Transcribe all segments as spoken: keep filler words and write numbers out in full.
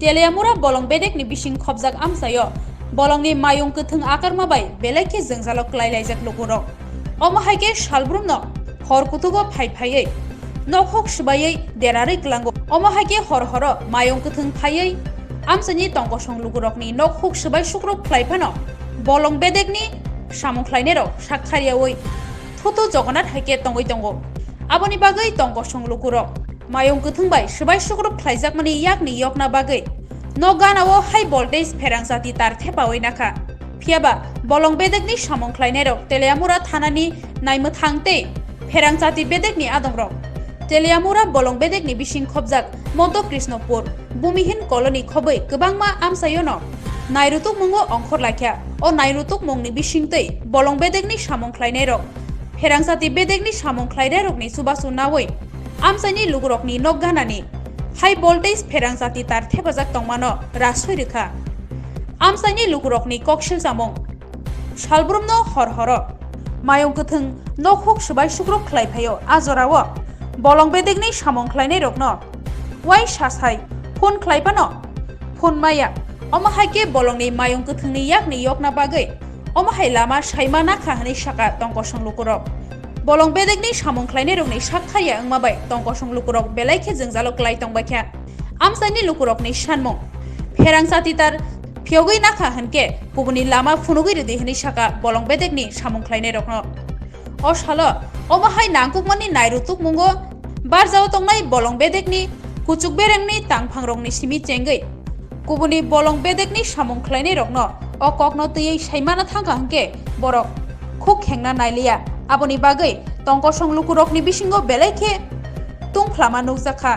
Teliamura bolong bedekni bising khopjak amchaio bolongni mayung kwthwng akarma bai belai khe jwngjalo klai laijak lukurok. Omo hai khe salbrumno hor kutugo phai phaiwi nokhuk swbaiwi derarwi kwlango. Omo hai khe hor horo mayung kwthwng phaiwi amchaini tongkosong lukurokni nokhuk swbai sukruk khlai phano bolong bedekni samung khlainairok sak kharyawi thutu jogonat hai khe tongwi tongo. Aboni bagwi tongkosong lukurok mayung kwthwng bai swbai sukruk khlaijakmani yakni yokna bagwi nok ganao high voltage pherang chati tar thepawi nakha. Phiyaba bolong bedekni samung khlainairok Teliamura thanani naimwthang tei pherang chati bedekni adongrok. Teliamura bolong bedekni bising khopjak Moto Krishnopur Bumihin Colony khobwi kwbangma amchaiono nairutukmungo ongkhor laikha. O nairutukmungni bisingtwi bolong bedekni samung khlainairok pherang chati bedekni samung khlainairokni chubachu naui amchaini lukurokni nok ganani high voltage pherang chati tar thepajak tongmano rasui rwkha. Amchaini lukurokni koksil chamung salbrumno hor horo mayung kwthwng nokhuk swbai sukruk khlai phaio. A jorao bolong bedekni samung khlainairokno wai sasai phone khlai phano phone maya. Omo hai khe bolongni mayung kwthwngni yakni yokna bagwi omo hai lama saima nakha hwnwi saka tongkosong lukurok. Bolong bedekni samung khlainairokni sak kharya wngma bai tongkosong lukurok belai khe jwngjalo klai tongbaikha. Amchaini lukurokni sanmung pherang chati tar phiyogwi nakha hwnkhe kubuni lama phunugwi rwdi hwnwi saka bolong bedekni samung khlainairokno. O salo omo hai nangkukmani nairutukmungo barjao tongnai bolong bedekni kuchuk berengni tangphangrokni simi chengwi kubuni bolong bedekni samung khlainairokno o kokno twiwi saimana thangkha hwnkhe borok khuk khengna nailiya. Aboni bagwi tongkosong lukurokni bisingo belai khe tungphlama nukjakha.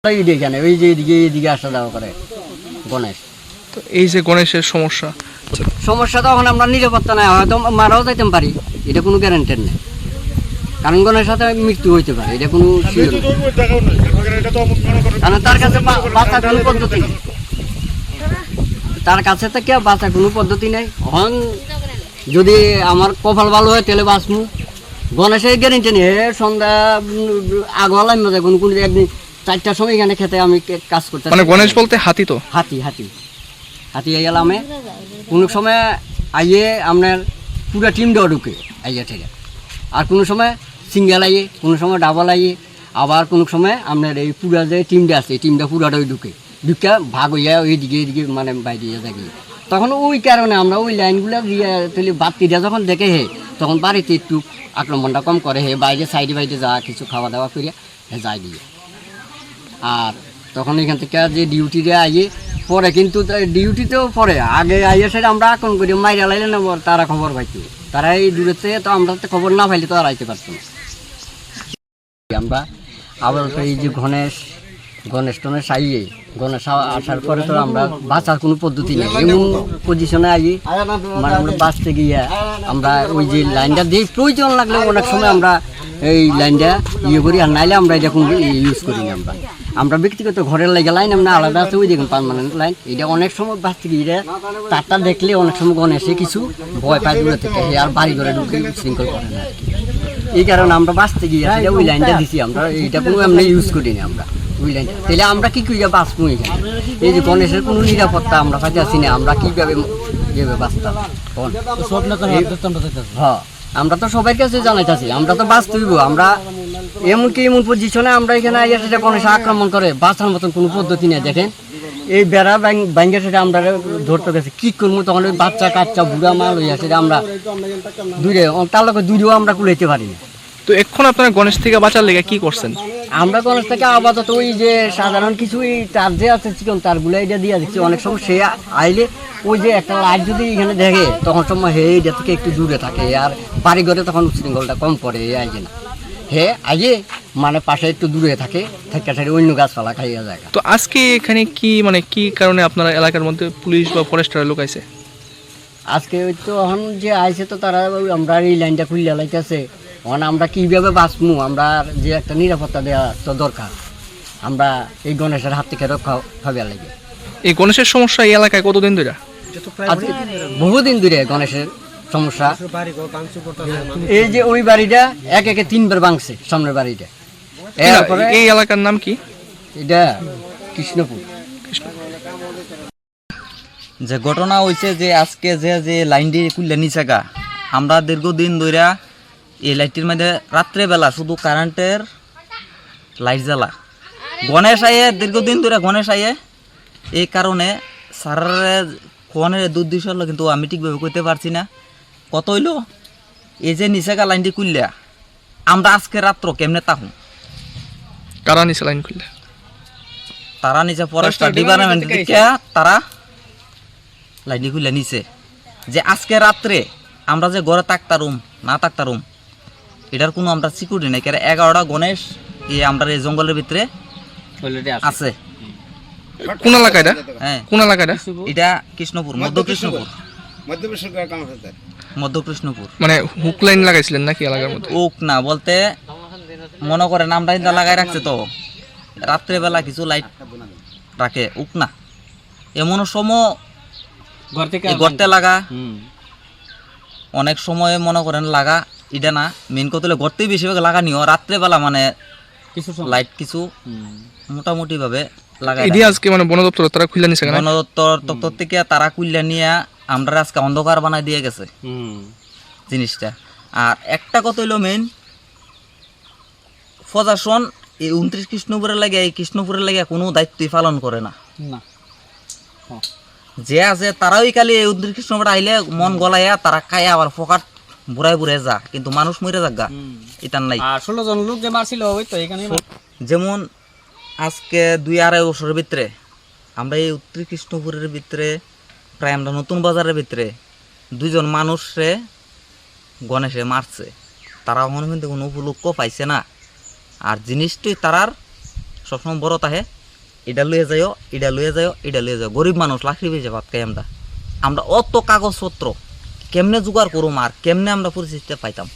এই দিয়ে এখানে, ওই যে এদিকে, এদিকে আসা যাওয়া করে গণেশ। তো এই যে গণেশের সমস্যা, সমস্যা তো এখন আমরা নিরাপত্তা নাই, হয়তো মারাও যাইতাম পারি, এটা কোনো গ্যারান্টি নেই। কারণ গণেশের সাথে মৃত্যু হইতে পারে, এটা কোনো শিওর নেই। কারণ তার কাছে বা-, বাঁচার কোনো পদ্ধতি নেই। তার কাছে তো কেউ বাঁচার কোনো পদ্ধতি নেই। এখন যদি আমার কপাল ভালো হয়, তাহলে বাঁচমু। গণেশের গ্যারান্টি নেই। এ সন্ধ্যা, উম, আগ হলাই মজা কোনো, কোনো একদিন চারটার সময় এখানে খেতে আমি কে-, কাজ করতে মানে থাকি। গণেশ বলতে হাতি তো? হাতি, হাতি। হাতি আইয়ালামে কোনো সময় আইয়ে আপনার পুরা টিমটা ঢুকে আইয়া থেকে। আর কোনো সময় সিঙ্গেল আইয়ে, কোনো সময় ডাবল আইয়ে, আবার কোনো সময় আপনার এই পুরা যে টিমটা আছে, এই টিমটা পুরাটাই ঢুকে। ঢুকে ভাগ হইয়া ওইদিকে, এইদিকে মানে বাইরে যায় গিয়ে। তখন ওই কারণে আমরা ওই লাইনগুলো দিয়ে তুলি বাদ দিয়ে যখন দেখে হে, তখন বাড়িতে একটু আক্রমণটা কম করে হে, বাইরে সাইডে বাইরে যা কিছু খাওয়া দাওয়া করে হে যায় গিয়ে। আর তখন এখান থেকে যে ডিউটিতে আইয়ে পরে, কিন্তু তা-, ডিউটিতেও পরে, আগে আইয়ে সেটা আমরা আক্রমণ করি, মাইরা লাইলে না বল, তারা খবর পাইতো। তারা এই দূরের থেকে তো আমরা তো খবর না পাইলে তো আর আইতে পারতো না। আমরা আবার তো এই যে গণেশ, গণেশ টণেশ আইয়ে, গণেশ আ-, আসার পরে তো আমরা বাঁচার কোনো পদ্ধতি নেই। এমন পজিশনে আইয়ে, মানে আমরা বাঁচতে গিয়ে আমরা ওই যে লাইনটা দিয়ে প্রয়োজন লাগলে অনেক সময় আমরা এই লাইনটা ইয়ে করি, আর নাইলে আমরা এটা কোনো ইউজ করি না আমরা। আমরা ব্যক্তিগত ঘরের লাগে লাইন, আমরা আলাদা আছে, ওই দেখুন পার্মানেন্ট লাইন। এটা অনেক সময় বাঁচতে গিয়ে এটা তারটা দেখলে অনেক সময় গণেশে কিছু ভয় পায় দূরে থেকে, আর বাড়ি ঘরে ঢুকে বিশৃঙ্খল করে না আর কি। এই কারণে আমরা বাঁচতে গিয়ে আসলে ওই লাইনটা দিছি আমরা, এইটা কোনো এমনি ইউজ করি না আমরা ওই লাইনটা। তাহলে আমরা কি করে বাঁচবো এখানে? এই যে গণেশের কোনো নিরাপত্তা আমরা পাইতেছি না, আমরা কিভাবে, কিভাবে বাঁচতাম? কোন? হ্যাঁ, আমরা তো সবার কাছে জানাইতেছি, আমরা তো বাঁচতে হইব। আমরা এমনকি এমন পজিশনে আমরা এখানে আইয়া সেটা গণেশে আক্রমণ করে, বাঁচার মতন কোনো পদ্ধতি নেই। দেখেন, এই বেড়া ভাঙ-, ভাঙে সেটা আমরা ধরতে গেছি, কি করবো? তখন ওই বাচ্চা কাচ্চা বুড়া মা লইয়া সেটা আমরা দূরে, ও, তার লগে দূরেও আমরা কুলাইতে পারি না। তো এখন আপনারা গণেশ থেকে বাঁচার লেগে কি করছেন? আমরা গণেশ থেকে আপাতত ওই যে সাধারণ কিছু এই তার যে আছে, চিকন তারগুলো এটা দিয়ে দিচ্ছি। অনেক সময় সে আইলে ওই যে একটা লাইট যদি এখানে দেখে, তখন সময় হে এটা থেকে একটু দূরে থাকে, আর বাড়ি ঘরে তখন উশৃঙ্খলটা কম পড়ে, এই আইলে না। হে আগে মানে পাশে একটু দূরে থাকে, থেকে সেটা অন্য গাছপালা খাইয়া যায়। তো আজকে এখানে কি, মানে, কি কারণে আপনারা এলাকার মধ্যে পুলিশ বা ফরেস্টার লোক আইছে? আজকে ওই তো এখন যে আইছে তো তারা ওই আমরা এই লাইনটা খুললে লাইতেছে, এখন আমরা কিভাবে বাঁচমু? আমরা যে একটা নিরাপত্তা দেওয়া তো দরকার, আমরা এই গণেশের হাত থেকে রক্ষা হবে লাগে। এই গণেশের সমস্যা এই এলাকায় কতদিন ধরে? আজকে বহুদিন ধরে গণেশের সমস্যা। এই যে ওই বাড়িটা এক একে তিনবার ভাঙছে, সামনের বাড়িটা। এরপরে এই এলাকার নাম কি? এটা কৃষ্ণপুর। যে ঘটনা হইছে যে আজকে যে, যে লাইনটি খুললে নিছে গা, আমরা দীর্ঘদিন ধইরা এই লাইটটির মধ্যে রাত্রেবেলা শুধু কারেন্টের লাইট জ্বালা। গণেশ আয়ে, দীর্ঘদিন ধরে গণেশ আয়ে, এই কারণে স্যারের ফোনের দুর্দৃশ্য হলো, কিন্তু আমি ঠিকভাবে কইতে পারছি না। কত হইলো? এই যে নিচে গা লাইনটি খুললা, আমরা আজকে রাত্র কেমনে থাকুম? কারা নিচে লাইন খুললা? তারা নিচে ফরেস্টার ডিপার্টমেন্ট থেকে তারা লাইনটি খুললা নিচে, যে আজকে রাত্রে আমরা যে ঘরে থাকতারুম না থাকতারুম, এটার কোনো আমরা সিকিউরিটি নাই। কেন এগারোটা গণেশ এই আমরা এই জঙ্গলের ভিতরে আছে। কোন এলাকা এটা? হ্যাঁ। কোন এলাকা এটা? এটা কৃষ্ণপুর, মধ্য কৃষ্ণপুর। মধ্য কৃষ্ণপুর। মানে হুক লাইন লাগাইছিলেন নাকি এলাকার মধ্যে? হুক না বলতে, মনে করেন আমরা ইন্দা লাগাই রাখছে তো, রাত্রেবেলা কিছু লাইট রাখে, হুক না। এমন সময় গর্তে এই গর্তে লাগা। অনেক সময় মনে করেন লাগা, এটা না, মেইন কথা হলো গর্তেই বেশিরভাগ লাগানি হয়। রাত্রেবেলা মানে কিছু সময়। লাইট কিছু মোটামুটি ভাবে লাগাই এটি রাখে। আজকে মানে বন দপ্তর তারা খুলে নিছে কেন? বন দপ্তর, দপ্তর থেকে তারা খুললে নিয়ে আমরা আজকে অন্ধকার বানাই দিয়ে গেছে জিনিসটা। আর একটা কথা হইলো মেইন, প্রশাসন এই ঊনত্রিশ কৃষ্ণপুরের লাগে, এই কৃষ্ণপুরের লাগে কোনো দায়িত্বই পালন করে না। না। হ্যাঁ। যে আছে তারাই খালি এই ঊনত্রিশ কৃষ্ণপুরে আইলে মন গলাইয়া তারা খায়, আবার ফোকাট বুড়ায় বুড়ায় যা, কিন্তু মানুষ মরে যাক গা। এটার নাই। আর ষোলো জন লোক যে মারছিল, ওই তো এখানেই মার- যেমন আজকে দুই আড়াই বছরের ভিতরে আমরা এই উত্তর কৃষ্ণপুরের ভিতরে, প্রায় আমরা নতুন বাজারের ভিতরে দুইজন মানুষরে গণেশে মারছে। তারা এখনো কিন্তু কোনো উপলক্ষ পাইছে না। আর জিনিসটি তারার সবসময় বড় তাহে, এটা লইয়া যাইও, এটা লইয়া যাইও, এটা লইয়া যাইও। গরিব মানুষ, লাকড়ি বেচে ভাত খাই আমরা। আমরা অত কাগজপত্র কেমনে জোগাড় করুম আর কেমনে আমরা পরিচিতি পাইতাম?